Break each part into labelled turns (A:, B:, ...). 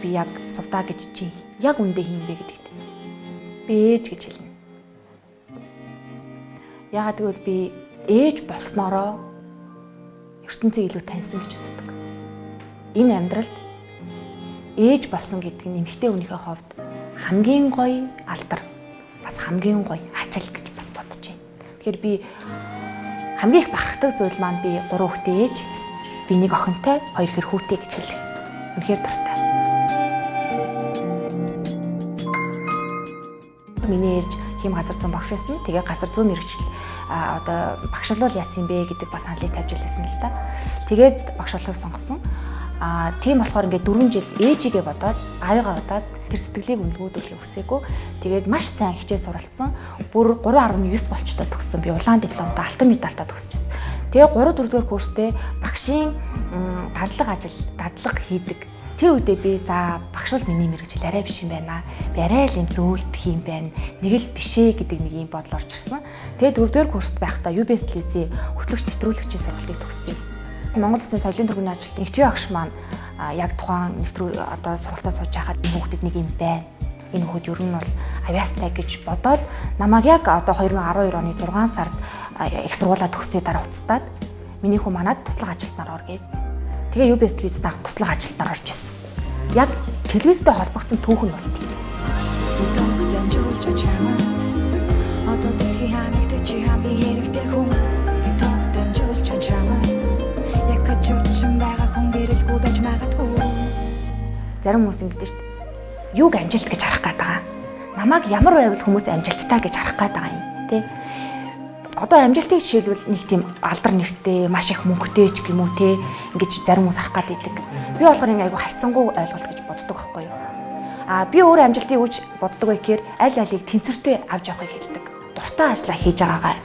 A: Би яг сувдаа гэж чи яг үндэ хийм бэ гэдэгт. Би ээж гэж хэлнэ. Яагаад гэвэл би ээж болсноороо ертөнцийг илүү таньсан гэж боддог. Энэ амьдралд ээж болсон гэдэг нь эмэгтэй хүнийхээ хувьд хамгийн гоё алдар, бас хамгийн гоё ачаал гэж бас бодож байна. Тэгэхээр би хамгийн их бахархдаг зүйл маань би 3 хүүхдээ ээж, би нэг охинтой, 2 хэр хүүтэй гэж хэлэх. Үнэхээр дуртай. Миний ээж хийм газар зүүн багш байсан. Тэгээ газар зүүн мэрэгжил одоо багшлуул яасан бэ гэдэг бас саналыг тавьж илсэн л да. Тэгээд багш болохыг сонгосон. Тийм болохоор ингээд 4 жил ээжигээ бодоод, аавыгаа бодоод тэр сэтгэлийг үнэлгүүдүүлэхийг хүсээгүй. Тэгээд маш сайн хичээл суралцсан. Бүр 3.9 голчтой төгссөн. Би улаан дипломтой, алтан медальтай төгсөж байсан. Тэгээ 3 4 дугаар курстэй багшийн дадлага ажил, дадлага хийдэг. Тэр үедээ би за багш бол миний мэргэжил арай биш юм байна. Би арай л юм зөөлдөх юм байна. Нэг л бишээ гэдэг нэг юм бодол орж ирсэн. Тэгээд 4 дугаар курст байхдаа UBS телевизийн хөтлөгч нэвтрүүлэгчийн сургалтыг төгссөн. Монгол Улсын соёлын тэргүүний ажилт Нэгтвийн агш маань яг тухайн нэвтрүү одоо сургалтаа сууж байхад энэ хүүхдэд нэг юм байна. Энэ хүүхэд ер нь бол авьяастай гэж бодоод намайг яг одоо 2012 оны 6 сард их сургуулаа төгссөний дараа уцтаад миний хүн манад туслах ажилтнаар ор гээд. Тэгээ UBS телевизэд анх туслах ажилтнаар орж ирсэн. Яг телевизтэй холбогдсон түүх нь бол тийм.
B: Би тоног дамжуулж чамайг. Одоо дэлхийн ханагт чи хамгийн хэрэгтэй хүн. Би тоног дамжуулж чамайг. Яг хажуучин байгаа хүн гэрэлгүй байж магадгүй.
A: Зарим хүмүүс ингэдэж шүү дээ. Юуг амжилт гэж харах гээд байгаа. Намайг ямар байвал хүмүүс амжилттай гэж харах гээд байгаа юм, тэ? Одоо амжилтыг жишээлбэл нэг тийм алдар нэртэй, маш их мөнгөтэй ч гэм үү те, ингэж зарим хүмүүс харах гээд байдаг. Би болохоор ингэ айгу харьцангуй ойлголт гэж боддог байхгүй юу? Би өөрөө амжилтыг үуч боддог вэ гэхээр аль алийг тэнцвэртэй авч явахыг хэлдэг. Дуртай ажлаа хийж байгаагаа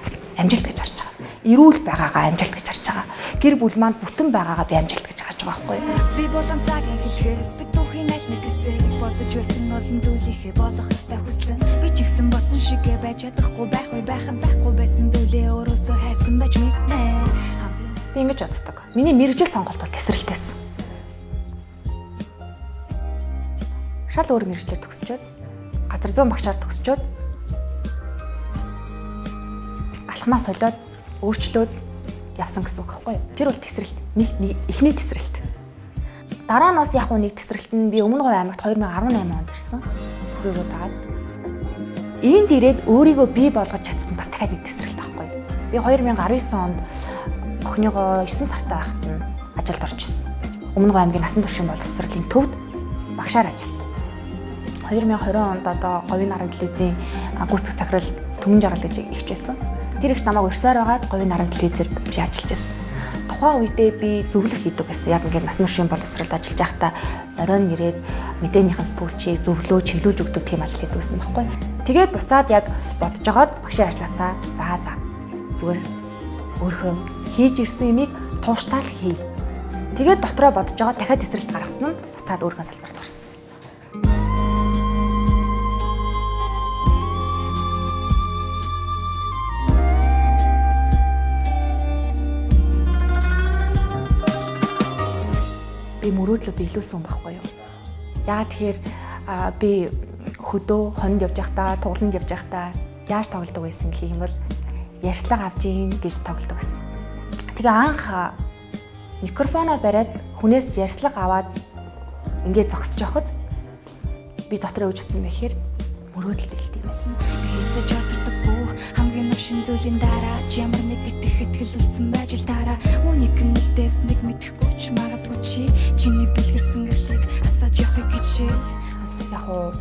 A: амжилт гэж харж байгаа. Эрүүл байгаагаа амжилт гэж харж байгаа. Гэр бүл маань бүтэн байгаагаа би амжилт гэж харж байгаа байхгүй юу?
B: Би болон цагийн хэлхээс би түүхийн аль нэг хэсэг бодож байсан олон зүйлийнхээ болох ёстой хүслэн. Би ч гэсэн бодсон шигээ байж чадахгүй байх үе байх нь байхгүй байсан зүйлээ өөрөөсөө хайсан байж мэднэ.
A: Би ингэж боддог. Миний мэргэжил сонголт бол тесрэлтэйсэн. Шал өөр мэргэжлээр төгсчөөд, газар зүүн багшаар төгсчөөд алхмаа солиод өөрчлөөд явсан гэсэн үг байхгүй юу? Тэр бол тесрэлт. Нэг эхний тесрэлт. Дараа нь бас яг нэг тесрэлт нь би Өмнө Говь аймагт 2018 онд ирсэн. Хүрээгээ дагаад. Энд ирээд өөрийгөө бий болгож чадсан бас дахиад нэг тесрэлт байхгүй юу? Би 2019 онд охиныгоо 9 сартай байхад нь ажилд орж ирсэн. Өмнө Говь аймгийн насан туршийн боловсролын төвд багшаар ажилласан. 2020 онд одоо Говийн наран телевизийн гүйцэтгэх захирал Түмэн Жаргал гэж ихч байсан. Тэр ихч намайг урьсаар байгаад Говийн наран телевизээр би ажиллаж байсан. Тухайн үедээ би зөвлөх хийдэг байсан. Яг ингээд насан туршийн боловсролд ажиллаж байхдаа оройн ирээд мэдээнийхэн сэтгүүлчийг зөвлөө, чиглүүлж өгдөг тийм ажил хийдэг байсан байхгүй. Тэгээд буцаад яг бодож байгаад багшийн ажлаасаа за зүгээр өөрөө хийж ирсэн юмыг тууштай л хий. Тэгээд дотроо бодож байгаа дахиад тесрэлт гаргасан нь буцаад өөрийнхөө салбарт орсон. Би мөрөөдлөө биелүүлсэн байхгүй юу? Яагаад тэгэхээр би хөдөө хонд явж байхдаа, тугланд явж байхдаа яаж тоглодог байсан гэх юм бол ярьцлага авч ийн гэж тоглодог байсан. Тэгээ анх микрофоноо бариад хүнээс ярьцлага аваад ингээд зогсож явхад би дотроо үжигдсэн бэ гэхээр мөрөөдөл бэлт юм байна.
B: Би хэзээ ч осордоггүй хамгийн новшин зүйлийн дараа ч ямар нэг итгэх итгэл үлдсэн байж л таараа. Үүнийг үлдээс нэг мэдэхгүй ч магадгүй чи чиний бэлгэлсэн гэрлийг асааж явахыг хичээ.
A: Яг уу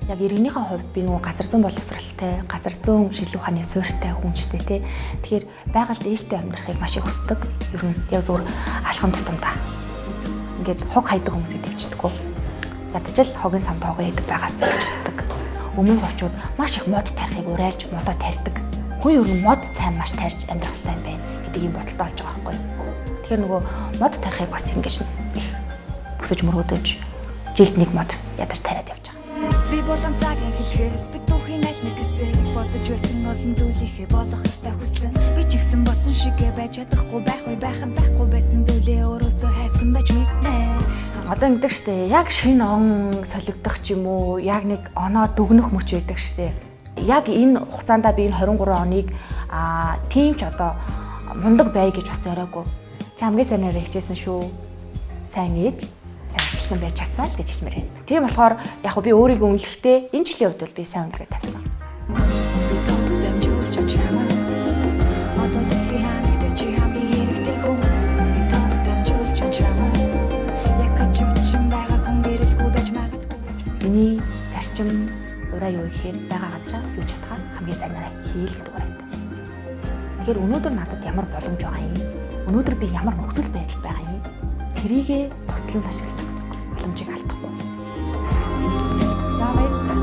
A: яг иргэнийхээ хувьд би нөгөө газар зүүн боловсралтай, газар зүүн шилүү ухааны суурьтай хүн ч тий. Тэгэхээр байгальд ээлтэй амьдрахыг маш их хүсдэг. Ер нь яг зүгээр алхам тутамдаа. Ингээд хог хайдаг хүмүүсийг төвчдөггүй. Ядчил хогийн самд хогоо хийдэг байгаасаа гэж хүсдэг. Өмнө говьчууд маш их мод тарихыг урайлж модоо тарьдаг. Хүн ер нь мод сайн маш тарьж амьдрах хэрэгтэй юм байна гэдэг ийм бодолтой болж байгаа байхгүй юу. Тэгэхээр нөгөө мод тарихыг бас ингэж их өсөж мөрөөдөж жилд нэг мод ядаж тариад явж байгаа.
B: Би болон цагийн хэлхээс би түүхийн аль нэг хэсэг бодож байсан олон зүйлийнхээ болох ёстой хүслэн. Би ч гэсэн бодсон шигээ байж чадахгүй байх үе байх нь байхгүй байсан зүйлээ өөрөөсөө хайсан байж мэднэ.
A: Одоо ингэдэг штэ. Яг шинэ он солигдох ч юм уу, яг нэг оноо дүгнэх мөч байдаг штэ. Яг энэ хугацаанд би энэ 23 оныг тийм ч одоо мундаг бай гэж бас зориогүй. Чи хамгийн сайнаар хичээсэн шүү. Сайн ээж, сайн ажилтан байж чадсан л гэж хэлмээр байна. Тийм болохоор яг би өөрийгөө үнэлэхдээ энэ жилийн хувьд бол би сайн үнэлгээ тавьсан.
B: Би тог дамжуулж чамайг. Одоо дэлхийн ханагт чи хамгийн хэрэгтэй хүн. Би тог дамжуулж чамайг. Яг ч байгаа хүн гэрэлгүй байж магадгүй.
A: Миний зарчим ураа юу гэхээр байгаа газараа юу чадхаа хамгийн сайнараа хийл гэдэг ураатай. Тэгэхээр өнөөдөр надад ямар боломж байгаа юм? Өнөөдөр би ямар нөхцөл байдал байгаа юм? Тэрийгээ ботлон ашиглана гэсэн үг. Боломжийг алдахгүй. За, баярлалаа.